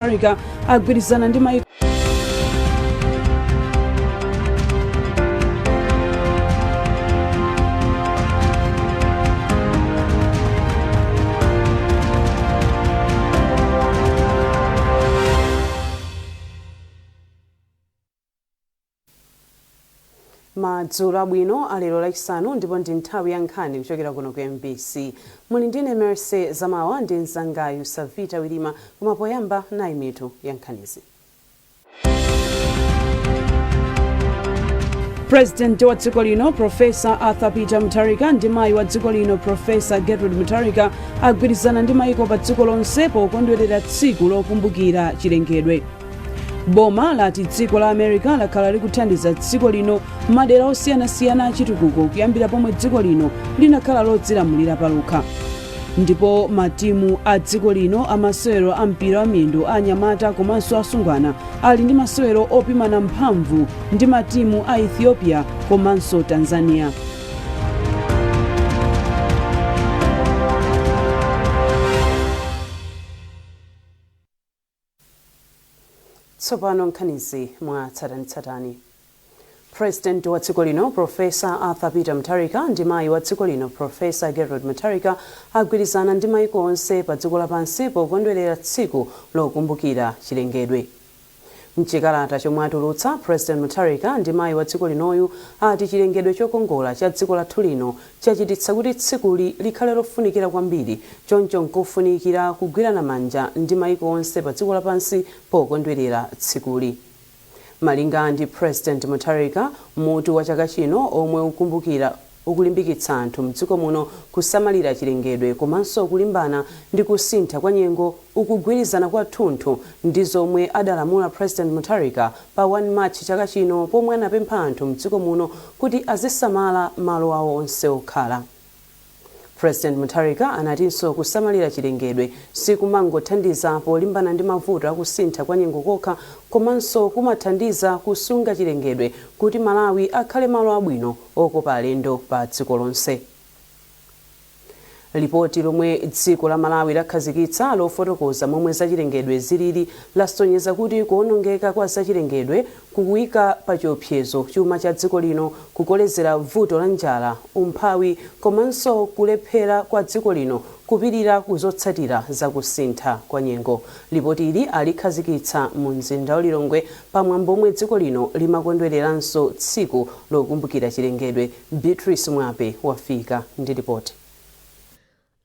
Mutharika agwirizana ndi maiko. Madzulo abwino alero Lachisanu, ndipo ndi nthawi ya nkhani kuchokera kuno ku MBC. Muli ndine Mercy Zamawa ndi mzangayu Savita Wilima, koma poyamba nayi mitu ya nkhanizi. President wa dziko lino Professor Arthur Peter Mutharika ndi mayi wa dziko lino Professor Gertrude Mutharika agwirizana ndi maiko pa dziko lonse pokondwerera tsiku lokumbukira chilengedwe. Boma lati dziko la America lakhala likuthandiza dziko lino madera osiyanasiyana achitukuko kuyambira pomwe dziko lino linakhala lodzilamulira palokha. Ndipo matimu a dziko lino amasewero a mpira wa miyendo a anyamata komanso asungwana ali ndi masewero opimana mphamvu ndi matimu a Ethiopia komanso Tanzania. Tsopano nkhanizi mwa tsatanetsatane. President wa dziko lino Professor Arthur Peter Mutharika ndi mayi wa dziko lino Professor Gertrude Mutharika agwirizana ndi maiko onse pa dziko lapansi pokondwerera tsiku lokumbukira chilengedwe. Mchikalata chomwe atulutsa, President Mutharika ndi mayi wa dziko linoyu ati chilengedwe chokongola cha dziko lathu lino chachititsa kuti tsikuli likhale lofunikira kwambiri, choncho nkofunikira kugwirana manja ndi maiko onse pa dziko lapansi pokondwerera tsikuli. Malinga ndi President Mutharika, mutu wa chaka chino omwe ukumbukira ukulimbikitsa anthu mdziko muno kusamalira chilengedwe komanso kulimbana ndi kusintha kwa nyengo ukugwirizana kwathunthu ndi zomwe adalamula President Mutharika pa 1 March chaka chino pomwe anapempha anthu mdziko muno kuti azisamala malo awo onse okhala. President Mutharika anatinso kusamalira chilengedwe sikumangothandiza polimbana ndi mavuto akusintha kwa nyengo kokha, komanso kumathandiza kusunga chilengedwe kuti Malawi akhale malo abwino okopa alendo pa dziko lonse. Lipoti lomwe dziko la Malawi lakhazikitsa lofotokoza momwe zachilengedwe zilili lasonyeza kuti kuonongeka kwa zachilengedwe kukuyika pa chiopsezo chuma cha dziko lino, kukolezera vuto la njala, umphawi komanso kulephera kwa dziko lino kupirira ku zotsatira za kusintha kwa nyengo. Lipotili alikhazikitsa mu mzinda wa Lilongwe pa mwambo omwe dziko lino limakondwereranso tsiku lokumbukira chilengedwe. Beatrice Mwape wafika ndi lipoti.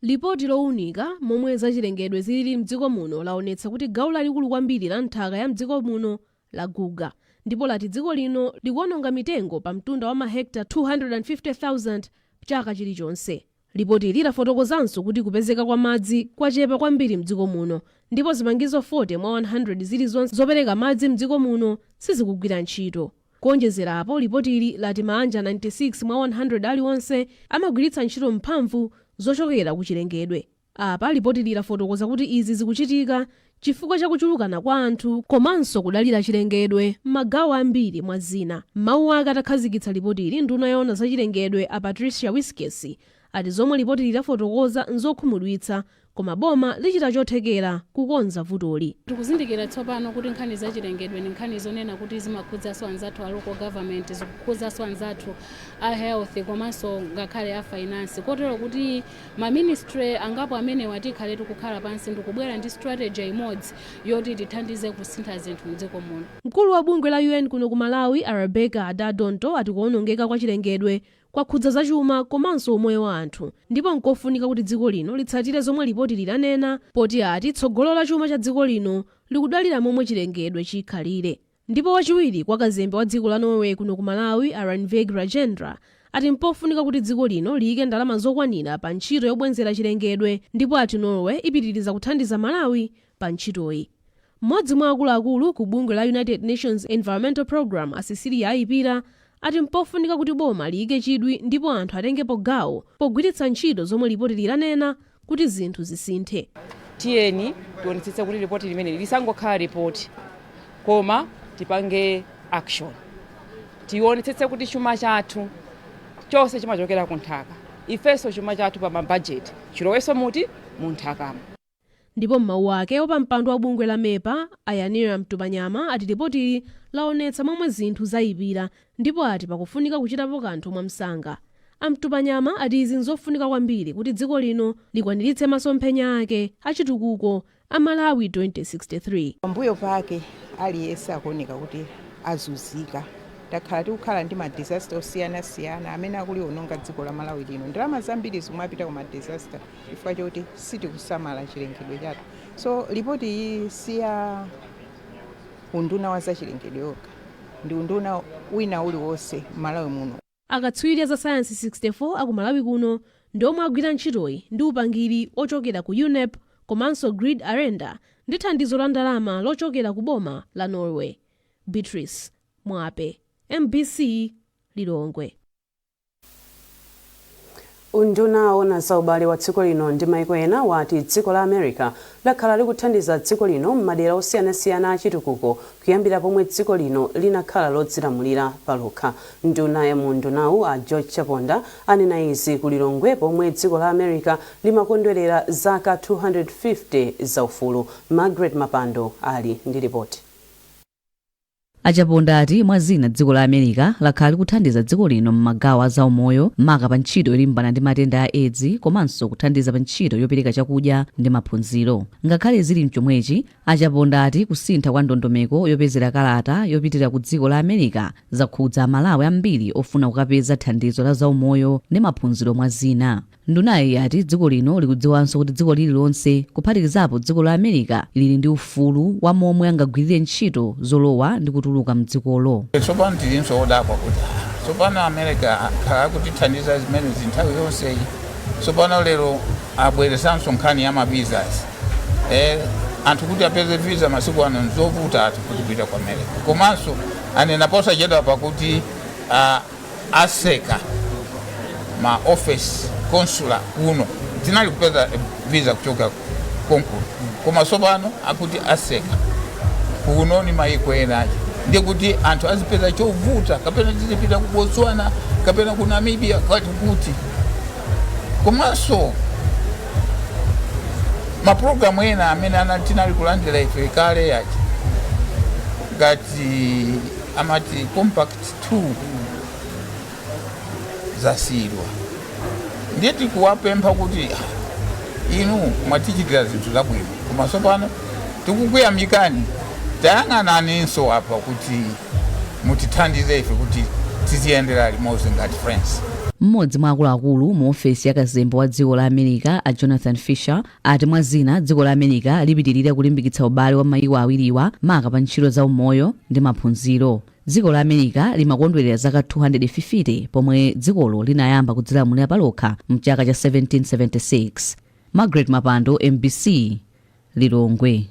Lipoti lowunika momwe zachilengedwe zilili mdziko muno laonetsa kuti gawo lalikulu kwambiri la nthaka ya mdziko muno laguga, ndipo lati dziko lino likuononga mitengo pa mtunda wa mahekita 250,000 chaka chilichonse. Lipotili lafotokozanso kuti kupezeka kwa madzi kwachepa kwambiri mdziko muno, ndipo zipangizo 40 mwa 100 zilizonse zopereka madzi mdziko muno sizikugwira ntchito. Kuonjezera apo, lipotili lati maanja 96 mwa 100 aliwonse amagwiritsa ntchito mphamvu zochokera ku chilengedwe. Apa lipotili lafotokoza kuti izi zikuchitika chifukwa cha kuchulukana kwa anthu komanso kudalira chilengedwe m'magawo ambiri, mwa zina. M'mawu ake atakhazikitsa lipotili, nduna yoona za chilengedwe a Patricia Wiskes ati zomwe lipotili lafotokoza nzokhumudwitsa, koma boma lichita chothekera kukonza vutoli. Tikuzindikira tsopano kuti nkhani za chilengedwe ndi nkhani zonena kuti zimakhudzanso anzathu a local government, zikukhudzanso anzathu a health komanso ngakhale a finance, kotero kuti ma ministry angapo amenewa tikhale tikukhala pansi ndikubwera ndi strategy imodzi yoti tithandize kusintha zinthu mdziko muno. Mkulu wa bungwe la UN kuno ku Malawi a Rebecca Adda-Dontoh ati kuonongeka kwa chilengedwe kwakhudza zachuma komanso umoyo wa anthu, ndipo nkofunika kuti dziko lino litsatire zomwe lipotili lanena, poti ati tsogolo la chuma cha dziko lino likudalira momwe chilengedwe chikhalire. Ndipo wachiwiri kwa kazembe wa dziko la Norway kuno ku Malawi a Rannveig Rajendra ati mpofunika kuti dziko lino liyike ndalama zokwanira pa ntchito yobwenzera chilengedwe, ndipo ati Norway ipitiriza kuthandiza Malawi pa ntchitoyi. Mmodzi mwa akuluakulu ku bungwe la United Nations Environmental Programme a Cecilia Ayipira ati mpofunika kuti boma liyike chidwi ndipo anthu atengepo gawo pogwiritsa ntchito zomwe lipotili lanena kuti zinthu zisinthe. Tiyeni tionetsetse kuti ripoti limeneli lisangokhala ripoti, koma tipange action. Tionetsetse kuti chuma chathu chonse chimachokera ku nthaka, ifenso chuma chathu pa mabajeti chilowenso muti munthakamo. Ndipo m'mawu ake, wapampando wa bungwe la MEPA, Ayanira Mtupanyama, ati lipotili laonetsa momwe zinthu zayipira ndipo ati pakufunika kuchitapo kanthu mwamsanga. Amtupanyama ati izi nzofunika kwambiri kuti dziko lino likwaniritse masomphenya ake achitukuko a Malawi 2063. Pambuyo pake aliyense akuoneka kuti azunzika. Takhala tikukhala ndi ma disaster osiyanasiyana amene akuliwononga dziko la Malawi lino. Ndalama zambiri zimapita ku ma disaster chifukwa chokuti sitikusamala chilengedwe chathu. So ripoti iyi siya unduna wa zachilengedwe yokha, ndi unduna wina uliwonse m'Malawi muno. Akatswiri a za sayansi 64 aku Malawi kuno ndi omwe agwira ntchitoyi ndi upangiri ochokera ku UNEP komanso Grid Arenda ndi thandizo la ndalama lochokera ku boma la Norway. Beatrice Mwape, MBC, Lilongwe. Unduna owona za ubale wa dziko lino ndi maiko ena wati dziko la America lakhala likuthandiza dziko lino m'madera osiyanasiyana achitukuko kuyambira pomwe dziko lino linakhala lodzilamulira palokha. Nduna ya mu undunawu, a George Chaponda, anena izi ku Lilongwe pomwe dziko la America limakondwerera zaka 250 zaufulu. Margaret Mapando ali ndi ripoti. Achaponda ati mwa zina, dziko la America lakhala likuthandiza dziko lino m'magawo a zaumoyo, maka pa ntchito yolimbana ndi matenda a AIDS, komanso kuthandiza pa ntchito yopereka chakudya ndi maphunziro. Ngakhale zili mchomwechi, Achaponda ati kusintha kwa ndondomeko yopezera kalata yopitira ku dziko la America zakhudza Amalawi ambiri ofuna kukapeza thandizo la zaumoyo ndi maphunziro, mwa zina. Ndunayi yati dziko lino likudziwanso kuti dziko lililonse, kuphatikizapo dziko la America, lili ndi ufulu wa momwe angagwirire ntchito zolowa ndi kutuluka mdzikolo. Tsopano tilinso odabwa kuti tsopano America akhala kutithandiza zimene zinthawi yonseyi, tsopano lero abweresanso nkhani ya ma visas. Anthu kuti apeze visa masiku ano nzovuta ati kuti kupita ku America. Komanso anena posachedwa pakuti aseka ma office consular kuno. Tinali kupeza visa kuchoka konkuno, koma tsopano akuti aseka kuno ni maiko ena, ndiye kuti anthu azipeza chovuta, kapena tizipita ku Botswana kapena ku Namibia kati kuti. Komanso mapulogalamu ena amene tinali kulandira ife kale yachi, ngati amati Compact 2, zasiyidwa. Ndiye tikuwapempha kuti inu mwatichitira zinthu zabwino, koma tsopano tikukuyamikani, tayang'ananinso apa kuti mutithandize ife kuti tiziyendera limodzi ngati friends. Mmodzi mwa akuluakulu mu ofesi ya kazembe wa dziko la America, a Jonathan Fisher, ati mwa zina, dziko la America lipitirira kulimbikitsa ubale wa mayiko awiriwa, maka pa ntchito za umoyo ndi maphunziro. Dziko la America limakondwerera zaka 250 pomwe dzikolo linayamba kudzilamulira palokha mchaka cha 1776. Margaret Mapando, MBC, Lilongwe.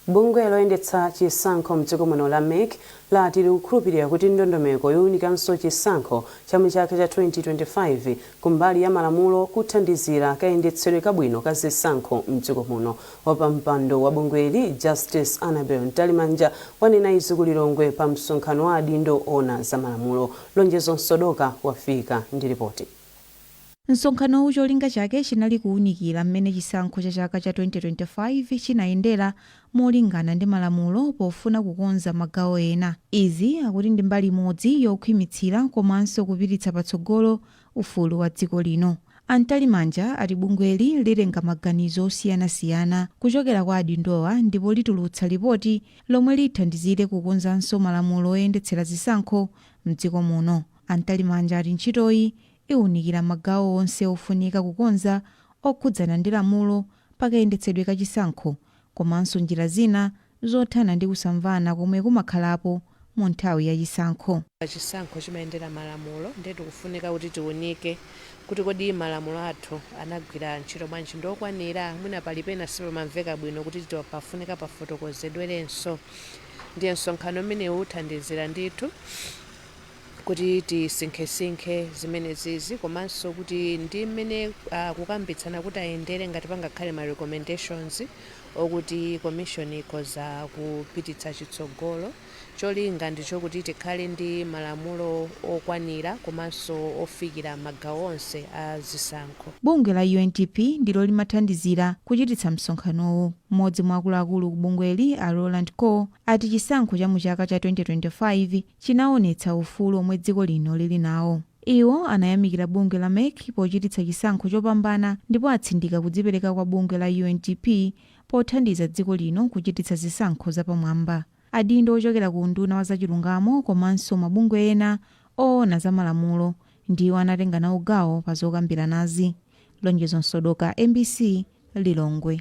Bungwe loyendetsa chisankho mdziko muno la MEC lati likukhulupirira kuti ndondomeko yowunikanso chisankho cha muchaka cha 2025 kumbali ya malamulo kuthandizira kayendetsedwe kabwino ka zisankho mdziko muno. Wapampando wa bungweli, Justice Annabel Mtalimanja, wanena izi ku Lilongwe pa msonkhano wa adindo ona za malamulo. Lonjezo Msodoka wafika ndi ripoti. Msonkhanowu cholinga chake chinali kuwunikira mmene chisankho cha chaka cha 2025 chinayendera molingana ndi malamulo, pofuna kukonza magawo ena. Izi akuti ndi mbali imodzi yokhwimitsira komanso kupititsa patsogolo ufulu wa dziko lino. Amtalimanja ati bungweli litenga maganizo osiyanasiyana kuchokera kwa adindowa ndipo litulutsa lipoti lomwe lithandizire kukonzanso malamulo oyendetsera zisankho mdziko muno. Amtalimanja ati ntchitoyi iwunikira magawo onse ofunika kukonza okhudzana ndi lamulo pakayendetsedwe ka chisankho, komanso njira zina zothana ndi kusamvana komwe kumakhalapo mu nthawi ya chisankho. Chisankho chimayendera malamulo, ndiye tikufunika kuti tiunike kuti kodi malamulo athu anagwira ntchito bwanji, ndokwanira, mwina pali pena sipamamveka bwino kuti pafunika pafotokozedwerenso. Ndiye msonkhano umenewu uthandizira ndithu kuti tisinkhesinkhe zimene zizi, komanso kuti ndi mmene kukambitsana kuti ayendere, ngati pangakhale ma recommendations okuti commission ikhoza kupititsa chitsogolo. Cholinga ndichokuti tikhale ndi malamulo okwanira komanso ofikira magawo onse a zisankho. Bungwe la UNDP ndilo limathandizira kuchititsa msonkhanowu. Mmodzi mwa akuluakulu ku bungweli, a Roland Cole, ati chisankho cha muchaka cha 2025 chinaonetsa ufulu omwe dziko lino lili nawo. Iwo anayamikira bungwe la MEC pochititsa chisankho chopambana ndipo atsindika kudzipereka kwa bungwe la UNDP pothandiza dziko lino kuchititsa zisankho zapamwamba. Adindo ochokera ku unduna wa zachilungamo komanso mabungwe ena oona za malamulo ndiwo anatenga nawo gawo pa zokambiranazi. Lonjezo Msodoka, MBC, Lilongwe.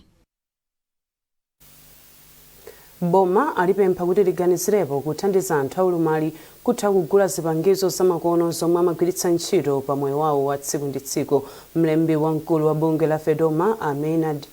Boma alipempha kuti liganizirepo kuthandiza anthu aulumali kutha kugula zipangizo zamakono zomwe amagwiritsa ntchito pa moyo wawo wa tsiku ndi tsiku. Mlembi wamkulu wa bungwe la FEDOMA, a Maynard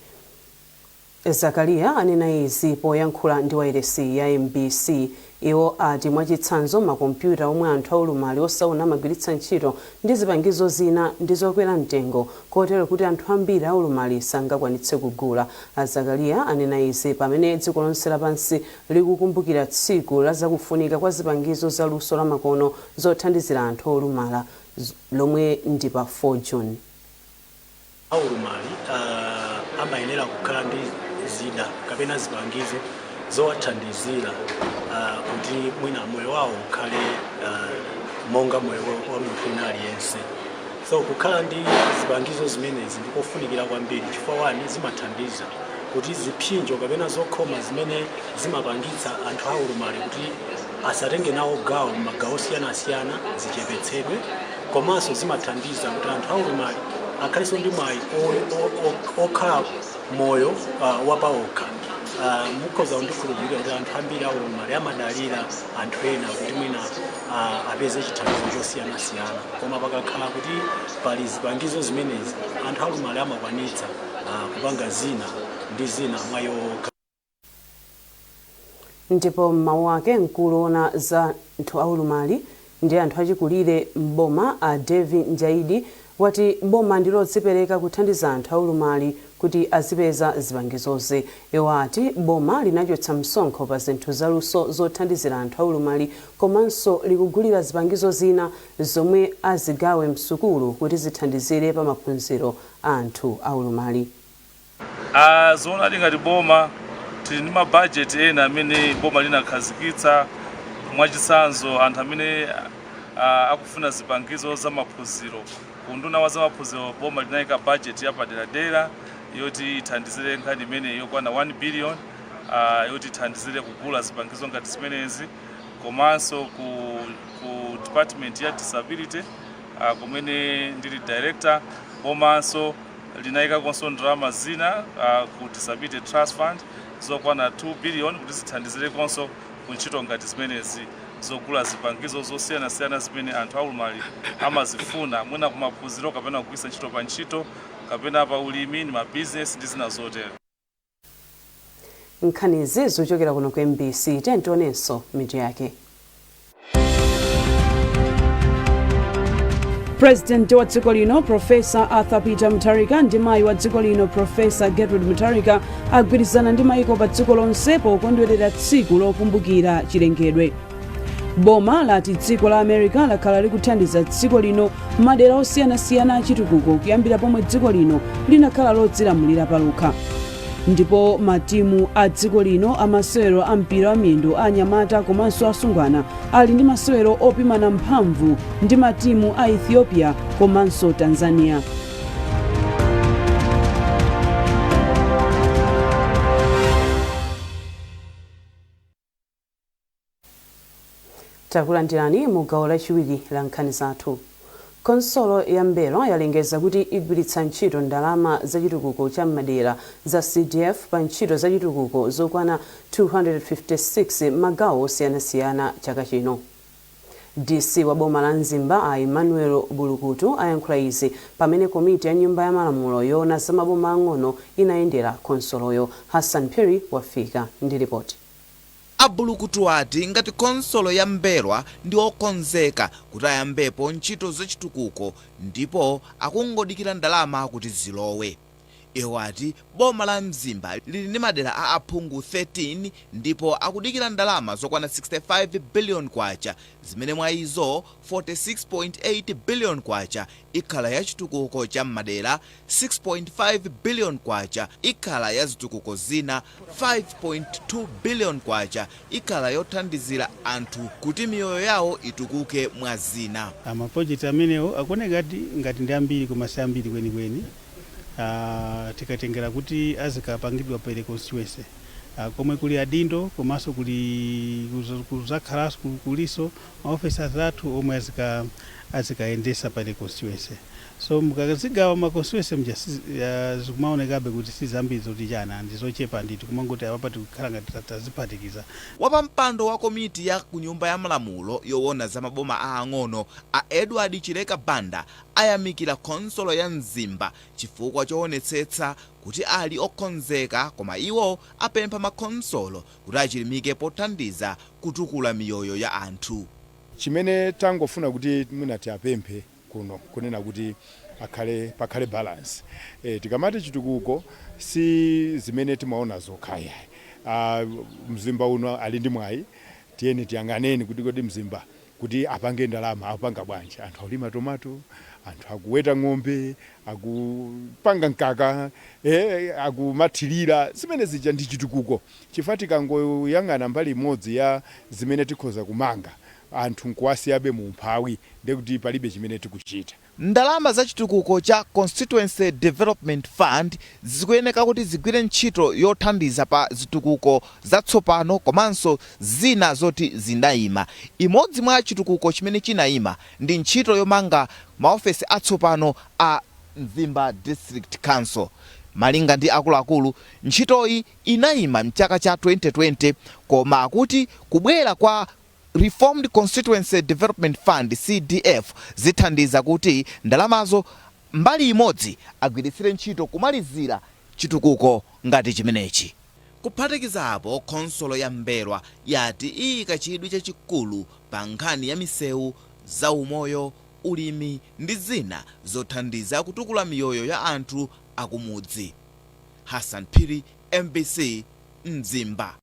Zakaria, anena izi poyankhula ndi wailesi ya MBC. Iwo ati mwachitsanzo, makompyuta omwe anthu aulumali osaona amagwiritsa ntchito ndi zipangizo zina ndi zokwera mtengo, kotero kuti anthu ambiri aulumali sangakwanitse kugula. A Zakaria anena izi pamene dziko lonse lapansi likukumbukira tsiku la zakufunika kwa zipangizo za luso lamakono zothandizira anthu olumala, lomwe ndi pa 4 June. Aulumali amayenera kukhala ndi zida kapena zipangizo zowathandizira kuti mwina moyo wawo ukhale monga moyo wa munthu wina aliyense. So kukhala ndi zipangizo zimenezi ndikofunikira kwambiri chifukwa, one, zimathandiza kuti zipsinjo kapena zokhoma zimene zimapangitsa anthu aulumali kuti asatenge nawo gawo m'magawo osiyanasiyana zichepetsedwe, komanso zimathandiza kuti anthu aulumali akhalenso ndi mwayi okhala moyo wapawokha. Mukhoza kundikhulupirira kuti anthu ambiri aulumali amadalira anthu ena kuti mwina apeze chithandizo chosiyanasiyana, koma pakakhala kuti pali zipangizo zimenezi, anthu aulumali amakwanitsa kupanga zina ndi zina mwa iwo okha. Ndipo m'mawu ake, mkulu ona za anthu aulumali ndi anthu achikulire m'boma, a Devi Njaidi, wati boma ndi lodzipereka kuthandiza anthu aulumali kuti azipeza zipangizozi. Iwo ati boma linachotsa msonkho pa zinthu zaluso zothandizira anthu aulumali, komanso likugulira zipangizo zina zomwe azigawe msukulu kuti zithandizire pa maphunziro a anthu aulumali. Zoonadi, ngati boma tili ndi mabajeti ena amene boma linakhazikitsa. Mwachitsanzo, anthu amene akufuna zipangizo za maphunziro, unduna wa zamaphunziro, boma linayika bajeti yapaderadera yoti ithandizire nkhani imene yokwana 1 billion, yoti ithandizire kugula zipangizo ngati zimenezi. Komanso ku department ya disability, kumene ndili director, komanso linayikakonso ndalama zina ku Disability Trust Fund zokwana 2 billion kuti zithandizirekonso ku ntchito ngati zimenezi zogula zipangizo zosiyanasiyana zimene anthu aulumali amazifuna, mwina kumaphunziro kapena kugwiritsa ntchito pa ntchito kapena pa ulimi ndi mabizinesi ndi zina zotero. Nkhanizi zochokera kuno ku MBC. Tionenso mitu yake. President wa dziko lino, Professor Arthur Peter Mutharika, ndi mayi wa dziko lino, Professor Gertrude Mutharika, agwirizana ndi mayiko pa dziko lonse pokondwerera tsiku lokumbukira chilengedwe. Boma lati dziko la America lakhala likuthandiza dziko lino madera osiyanasiyana achitukuko kuyambira pomwe dziko lino linakhala lodzilamulira palokha. Ndipo matimu a dziko lino amasewero a mpira wa miyendo a anyamata komanso asungwana ali ndi masewero opimana mphamvu ndi matimu a Ethiopia komanso Tanzania. Takulandirani mu gawo lachiwiri la nkhani zathu. Khonsolo ya M'mbelwa yalengeza kuti igwiritsa ntchito ndalama zachitukuko cha m'madera za CDF pa ntchito zachitukuko zokwana 256 magawo osiyanasiyana chaka chino. DC wa boma la Mzimba, a Emmanuel Bulukutu, ayankhula izi pamene komiti ya nyumba ya malamulo yoona za maboma ang'ono inayendera khonsoloyo. Hassan Phiri wafika ndi ripoti. Abulukutu ati ngati khonsolo ya M'mbelwa ndi okonzeka kuti ayambepo ntchito zachitukuko ndipo akungodikira ndalama kuti zilowe. Iwo ati boma la Mzimba lili ndi madera a aphungu 13 ndipo akudikira ndalama zokwana 65 billion kwacha, zimene mwa izo 46.8 billion kwacha ikhala ya chitukuko cha madera, 6.5 billion kwacha ikhala ya zitukuko zina, 5.2 billion kwacha ikhala yothandizira anthu kuti miyoyo yawo itukuke mwa zina. Amapojekti amenewo akuoneka ngati ndi ambiri, koma si ambiri kwenikweni. Tikatengera kuti azikapangidwa per constituency, komwe kuli adindo komanso kuli kuzakhalanso kuliso maofficers athu omwe azikayendesa per constituency. So mukazigawa ma constituency mja, zikumaonekabe kuti si zambiri zoti chana, ndi zochepa ndithu, kumangoti apapa tikukhala ngati taziphatikiza. Wapampando wa komiti ya ku Nyumba ya Malamulo yowona za maboma aang'ono, a Edward Chileka Banda, ayamikira khonsolo ya Mzimba chifukwa choonetsetsa kuti ali okonzeka, koma iwo apempha makhonsolo kuti achilimike pothandiza kutukula miyoyo ya anthu. Chimene tangofuna kuti mwina tiapemphe kuno, kunena kuti akhale pakhale balance. Tikamati chitukuko, si zimene timaona zokha yayi. Mzimba uno ali ndi mwayi. Tiyeni tiyang'aneni kuti kodi Mzimba kuti apange ndalama apanga bwanji? Anthu akulima tomato, anthu akuweta ng'ombe, akupanga mkaka, akumathirira. Zimene zija ndi chitukuko, chifukwa tikangoyang'ana mbali imodzi ya zimene tikhoza kumanga, anthu nkuwasiyabe mu umphawi, ndekuti palibe chimene tikuchita. Ndalama za chitukuko cha Constituency Development Fund zikuyeneka kuti zigwire ntchito yothandiza pa zitukuko zatsopano komanso zina zoti zinayima. Imodzi mwa chitukuko chimene chinayima ndi ntchito yomanga maofesi atsopano a Mzimba District Council. Malinga ndi akuluakulu, ntchitoyi inayima mchaka cha 2020, koma akuti kubwera kwa Reformed Constituency Development Fund, CDF, zithandiza kuti ndalamazo mbali imodzi agwiritsire ntchito kumalizira chitukuko ngati chimenechi. Kuphatikiza apo, khonsolo ya M'mbelwa yati iyika chidwi chachikulu pa nkhani ya misewu, zaumoyo, ulimi ndi zina zothandiza kutukula miyoyo ya anthu akumudzi. Hassan Phiri, MBC, Mzimba.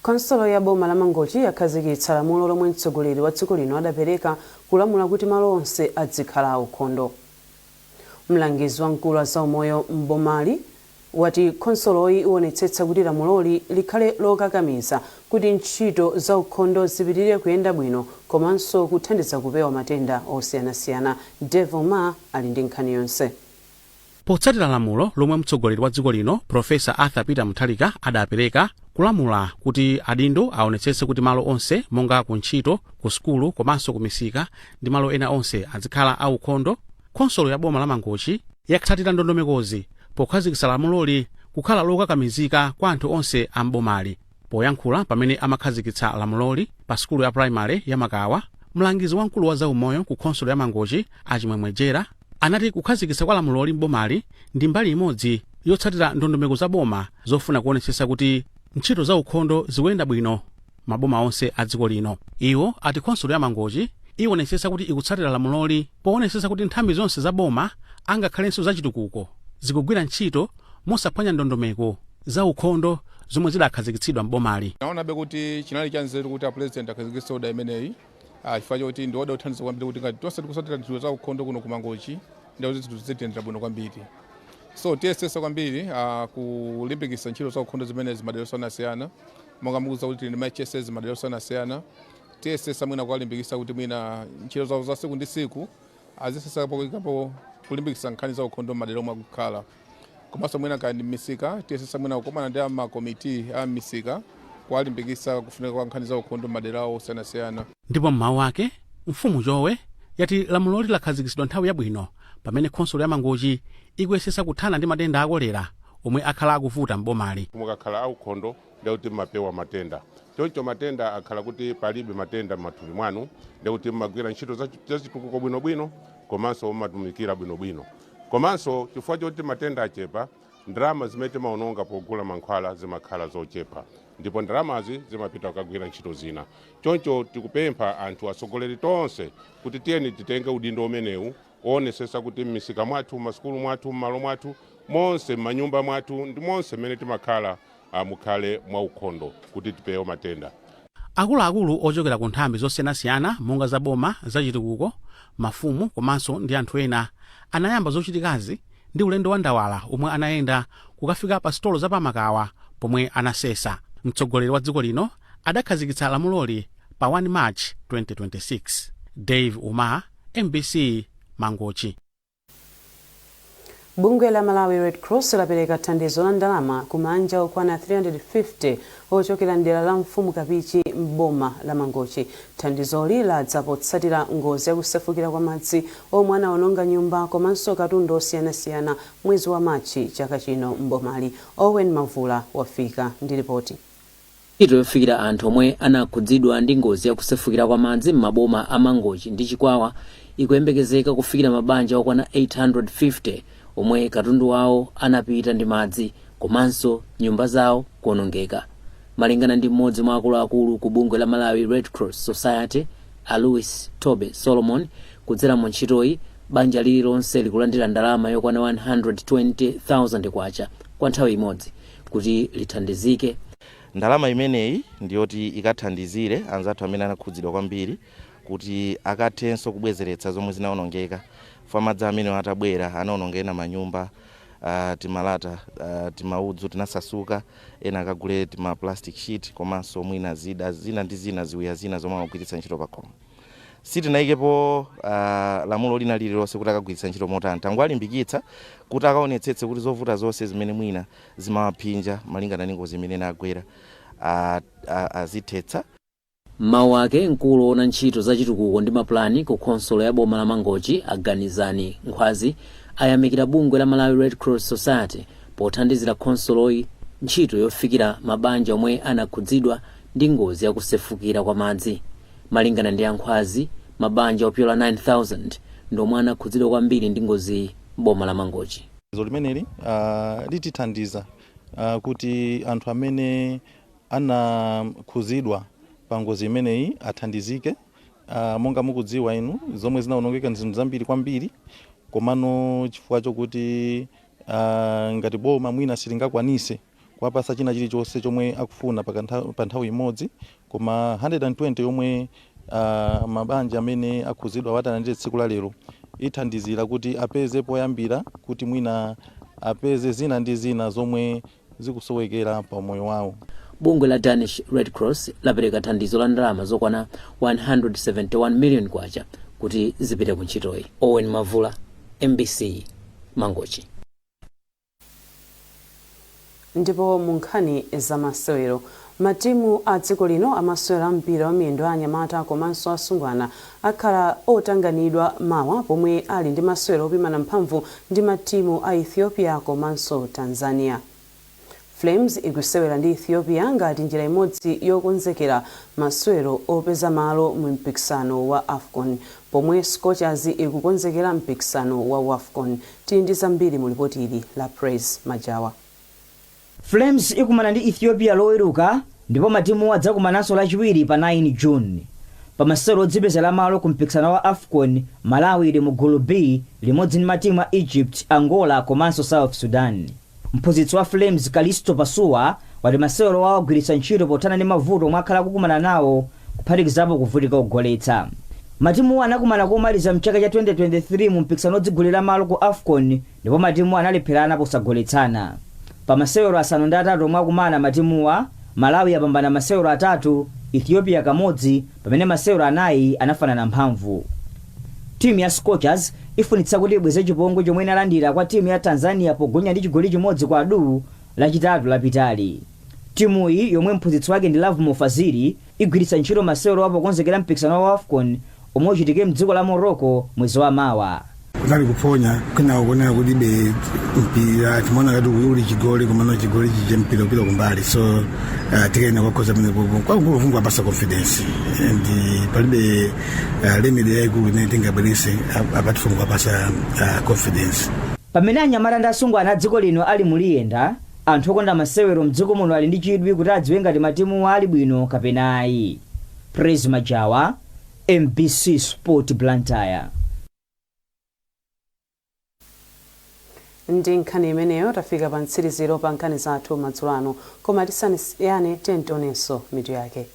Khonsolo ya boma la Mangochi yakhazikitsa lamulo lomwe mtsogoleri wa dziko lino adapereka kulamula kuti malo onse adzikhala aukhondo. Mlangizi wamkulu wa zaumoyo m'bomali wati khonsoloyi iwonetsetsa kuti lamuloli likhale lokakamiza kuti ntchito zaukhondo zipitirire kuyenda bwino komanso kuthandiza kupewa matenda osiyanasiyana. Devil Ma ali ndi nkhani yonse. Potsatira lamulo lomwe mtsogoleri wa dziko lino, Profesa Arthur Peter Mutharika, adapereka kulamula kuti adindo aonetsetse kuti malo onse monga ku ntchito, ku sukulu komanso ku misika ndi malo ena onse azikhala aukhondo, khonsolo ya boma la Mangochi yatsatira ndondomekozi pokhazikitsa lamuloli kukhala lokakamizika kwa anthu onse a m'bomali. Poyankhula pamene amakhazikitsa lamuloli pa sukulu ya primary ya Makawa, mlangizi wamkulu wa zaumoyo ku khonsolo ya Mangochi, Achimwemwe Jera, anati kukhazikitsa kwa lamuloli m'bomali ndi mbali imodzi yotsatira ndondomeko za boma zofuna kuonetsetsa kuti ntchito za ukhondo zikuyenda bwino maboma onse a dziko lino. Iwo ati khonsolo ya Mangochi ionetsetsa kuti ikutsatira lamuloli poonetsetsa kuti nthambi zonse za boma, angakhalenso zachitukuko, zikugwira ntchito mosaphwanya ndondomeko za ukhondo zomwe zidakhazikitsidwa m'bomali. Naonabe kuti chinali cha nzeru kuti a President akhazikitse order imeneyi, chifukwa choti ndi order yothandiza kwambiri kuti ngati tonse tikutsatira ntchito za ukhondo kuno ku Mangochi, ndiye kuti zinthu zitiyendera bwino kwambiri. So tiyesesa kwambiri kulimbikitsa ntchito za ukhondo zimenezi madera osiyanasiyana. Monga mukudziwa kuti tili ndi ma HSAs madera osiyanasiyana, tiyesesa mwina kuwalimbikitsa kuti mwina ntchito zawo za tsiku ndi tsiku aziyesesa poyikapo kulimbikitsa nkhani za ukhondo m'madera omwe akukhala. Komanso mwina kaya ndi m'misika, tiyesesa mwina kukumana ndi amakomiti a m'misika kuwalimbikitsa kufunika kwa nkhani za ukhondo m'madera awo osiyanasiyana. Ndipo mmawu ake, Mfumu Chowe yati lamuloli lakhazikitsidwa nthawi yabwino pamene khonsolo ya Mangochi ikuyesesa kuthana ndi matenda a kolera omwe akhala akuvuta m'bomali. Mukakhala aukhondo, ndekuti mmapewa matenda. Choncho matenda akhala kuti palibe matenda m'mathupi mwanu, ndekuti mmagwira ntchito zachitukuko bwinobwino komanso mmatumikira bwinobwino. Komanso chifukwa choti matenda achepa, ndalama zimene timaononga pogula mankhwala zimakhala zochepa. Ndipo ndalamazi zimapita kukagwira ntchito zina. Choncho tikupempha anthu, atsogoleri tonse, kuti tiyeni titenge udindo umenewu owonesesa kuti m'misika mwathu, m'masukulu mwathu, m'malo mwathu monse, m'manyumba mwathu ndi monse mmene timakhala, mukhale mwaukhondo kuti tipewe matenda. Akuluakulu ochokera ku nthambi zosiyanasiyana monga za boma, zachitukuko, mafumu komanso ndi anthu ena anayamba zochitikazi ndi ulendo wa ndawala omwe anayenda kukafika pa sitolo zapamakawa pomwe anasesa. Mtsogoleri wa dziko lino adakhazikitsa lamuloli pa 1 March 2026. Dave Umar, MBC, Mangochi. Bungwe la Malawi Red Cross lapereka thandizo la ndalama ku mabanja okwana 350 ochokera mdera la Mfumu Kapichi m'boma la Mangochi. Thandizoli ladza potsatira ngozi yakusefukira kwa madzi omwe anawononga nyumba komanso katundu osiyanasiyana mwezi wa Machi chaka chino m'bomali. Owen Mavula wafika ndi ripoti. Ntchito yofikira anthu omwe anakhudzidwa ndi ngozi yakusefukira kwa madzi m'maboma a Mangochi ndi Chikwawa ikuyembekezeka kufikira mabanja okwana 850 omwe katundu wawo anapita ndi madzi komanso nyumba zawo kuonongeka. Malingana ndi mmodzi mwa akuluakulu ku bungwe la Malawi Red Cross Society, a Louis Tobe Solomon, kudzera mu ntchitoyi banja lililonse likulandira ndalama yokwana 120,000 kwacha kwa nthawi imodzi kuti lithandizike. Ndalama imeneyi ndiyoti ikathandizire anzathu amene anakhudzidwa kwambiri kuti akathenso kubwezeretsa zomwe zinawonongeka. Fa madzi amene atabwera anaononga ena manyumba, timalata, timaudzu tinasasuka, ena akagule tima plastic sheet komanso mwina zida zina ndi zina, ziwiya zina zomwe amagwiritsa ntchito pakhomo. Sitinayikepo lamulo lina lililonse kuti akagwiritsa ntchito motani. Tangowalimbikitsa kuti akaonetsetse kuti zovuta zonse zimene mwina zimawaphinja malingana ndi ngozi imene inagwera azithetsa. M'mawu ake, mkulu woona ntchito za chitukuko ndi mapulani ku khonsolo ya boma la Mangochi, a Ganizani Nkhwazi, ayamikira bungwe la Malawi Red Cross Society pothandizira khonsoloyi ntchito yofikira mabanja omwe anakhudzidwa ndi ngozi yakusefukira kwa madzi. Malingana ndi a Nkhwazi, mabanja opyola 9000 ndi omwe anakhudzidwa kwambiri ndi ngoziyi m'boma la Mangochi. Thandizo limeneli litithandiza kuti anthu amene anakhuzidwa pa ngozi imeneyi athandizike. Monga mukudziwa inu, zomwe zinawonongeka ndi zinthu zambiri kwambiri, komano chifukwa chokuti ngati boma mwina silingakwanise kuwapasa china chilichonse chomwe akufuna pa nthawi imodzi, koma 120 yomwe mabanja amene akhuzidwa watalandire tsiku la lero ithandizira kuti apeze poyambira, kuti mwina apeze zina ndi zina zomwe zikusowekera pa moyo wawo. Bungwe la Danish Red Cross lapereka thandizo la ndalama zokwana 171 million kwacha kuti zipite ku ntchitoyi. Owen Mavula, MBC, Mangochi. Ndipo mu nkhani zamasewero, matimu a dziko lino amasewero a mpira wa miyendo a anyamata komanso asungwana akhala otanganidwa mawa pomwe ali ndi masewero opimana mphamvu ndi matimu a Ethiopia komanso Tanzania. Flames ikusewera ndi Ethiopia ngati njira imodzi yokonzekera masewero opeza malo mu mpikisano wa AFCON, pomwe Scorchers ikukonzekera mpikisano wa WAFCON. Tili ndi zambiri mu lipoti ili la Praise Majawa. Flames ikumana ndi Ethiopia Loweruka ndipo matimu adzakumananso Lachiwiri pa 9 June. Pa masewero odzipezera malo ku mpikisano wa AFCON, Malawi ili mu gulu B limodzi ndi matimu a Egypt, Angola komanso South Sudan. Mphunzitsi wa Flames, Kalisto Pasuwa, wati masewero awo agwiritsa ntchito pothana ndi mavuto omwe akhala akukumana nawo, kuphatikizapo kuvutika kugoletsa. Matimuwo anakumana komaliza mchaka cha 2023 mu mpikisano odzigulira malo ku AFCON ndipo matimuwo analepherana posagoletsana. Pa masewero 8 omwe akumana matimuwa, Malawi yapambana masewero atatu, Ethiopia kamodzi, pamene masewero 4 anafanana mphamvu. Timu ya Scorchers ifunitsa kuti ibweze chipongwe chomwe inalandira kwa timu ya Tanzania pogonja ndi chigoli chimodzi kwa duu Lachitatu lapitali. Timuyi, yomwe mphunzitsi wake ndi Lovemore Fazili, igwiritsa ntchito masewerowa pokonzekera mpikisano wa WAFCON omwe uchitike mdziko la Morocco mwezi wa mawa. Kunali kuphonya kwina kuonera kulibe mpira, timaona ngati uli chigoli, komano chigoli chije mpira upita kumbali, so tikaena kwakhoza pamenepopo kwakukulu kungowapasa confidence and palibe remedy yayikulu imene tingabwerese apart from kuwapasa confidence. Pamene anyamata ndi asungwana a dziko lino ali muliyenda, Anthu okonda masewero mdziko muno ali ndi chidwi kuti adziwe ngati matimuwa ali bwino kapena ayi. Praise Majawa, MBC Sport, Blantyre. Ndi nkhani imeneyo tafika pa mtsiriziro pa nkhani zathu madzulo ano, koma tisanasiyane tiyeni tionenso mitu yake.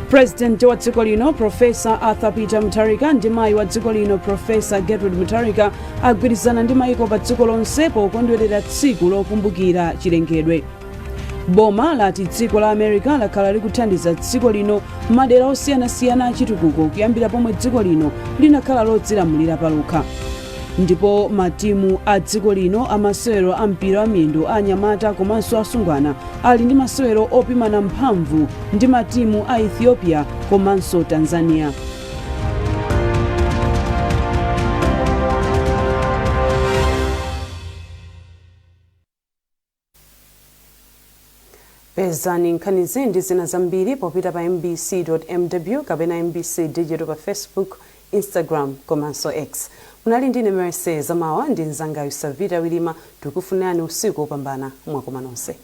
President wa dziko lino Professor Arthur Peter Mutharika ndi mayi wa dziko lino Professor Gertrude Mutharika agwirizana ndi mayiko pa dziko lonse pokondwerera tsiku lokumbukira chilengedwe. Boma lati dziko la America lakhala likuthandiza dziko lino madera osiyanasiyana achitukuko kuyambira pomwe dziko lino linakhala lodzilamulira palokha. Ndipo matimu a dziko lino a masewero a mpira wa miyendo a anyamata komanso asungwana ali ndi masewero opimana mphamvu ndi matimu a Ethiopia komanso Tanzania. Pezani nkhanizi ndi zina zambiri popita pa mbc.mw kapena mbc Digital pa Facebook, Instagram komanso X. Munali ndine Mercy Zamawa ndi mnzangayu Savita Wilima, tikufunirani usiku wopambana, mwakoma nonse.